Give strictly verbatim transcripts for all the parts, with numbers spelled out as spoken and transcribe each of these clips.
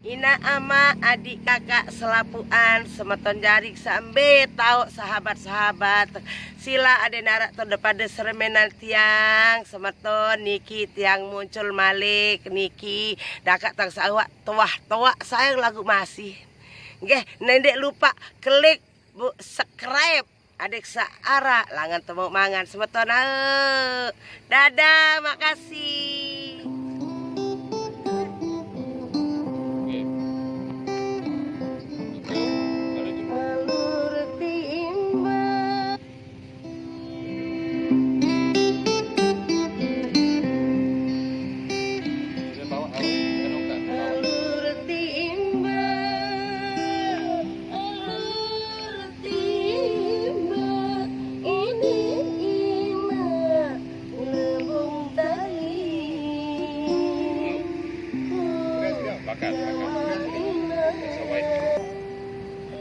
Inaq amaq, adiq kakaq selapuqan, semeton jari sambe taoq sahabat-sahabat. Silaq adeq naraq to depade seremenan tiang, semeton niki tiang muncul malik niki, dakaq tang saq awak toaq-toaq sayang laguq masih. Nggih, ndeq lupaq klik bu-, subscribe. Adeq saq araq langan temu mangan semeton ae. Dadah, makasih. Alur timbang, alur timbang, ini inaq lembung tali. Bakat, bakat.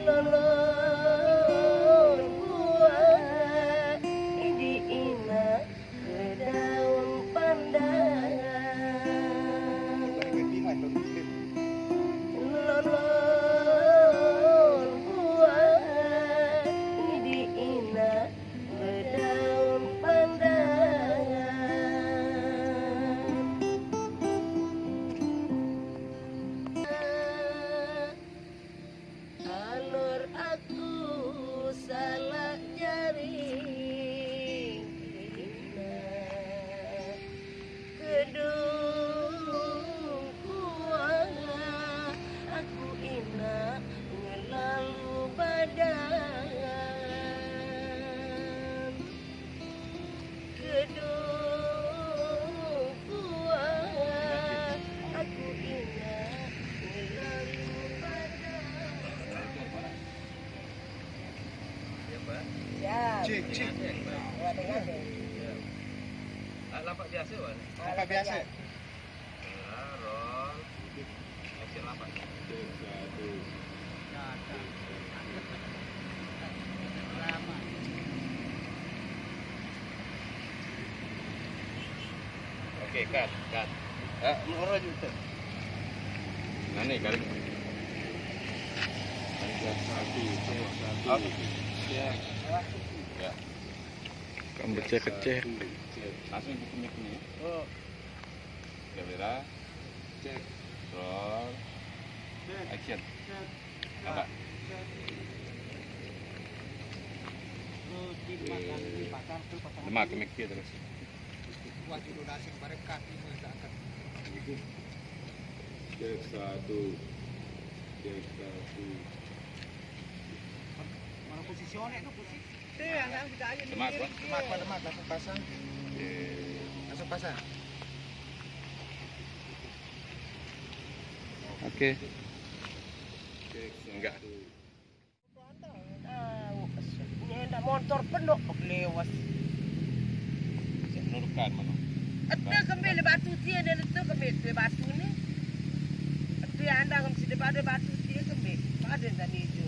Lolon buah, ini inaq Bedaun pandan. Lolon buah di inaq bedaun pandan. Alur aku salaq jari inaq. Kedung kuala aku inaq ngelalu badan. Kedung kuala aku inaq ngelalu badan. Ya, Mbak. Siap. Cek, cek. Buat dengar deh. Ya. Ah, lampak biasa, Mbak. Ah, lampak biasa. Ya, roll. Action lampak. Cek, satu. Oke, cut, cut. Ah, menurun itu. Nah, nih, kali. Cek satu, cek satu. Oke. Cek. Ya. Kan becek-becek. Cek satu, cek. Langsung buka mic nih. Oh. Kamera. Cek. Roll. Cek. Action. Cek. Apa? Cek. Terus dipasang, dipasang, terus pasang. Demak, mic dia terus. Wah, judul asing mereka ini, mereka akan. Cek satu. Cek satu. Mana posisi onek tu, posisi? Demak, Bang. Demak, Bang, langsung pasang. Oke. Langsung pasang. Oke. Cek satu. Enggak. Nyendak motor penok lewas. Saya menurutkan mana? Ete kembe le batu tie ne, ete kembe tie batu ne. Ete andang side pade batu tie kembe. Pade tadi.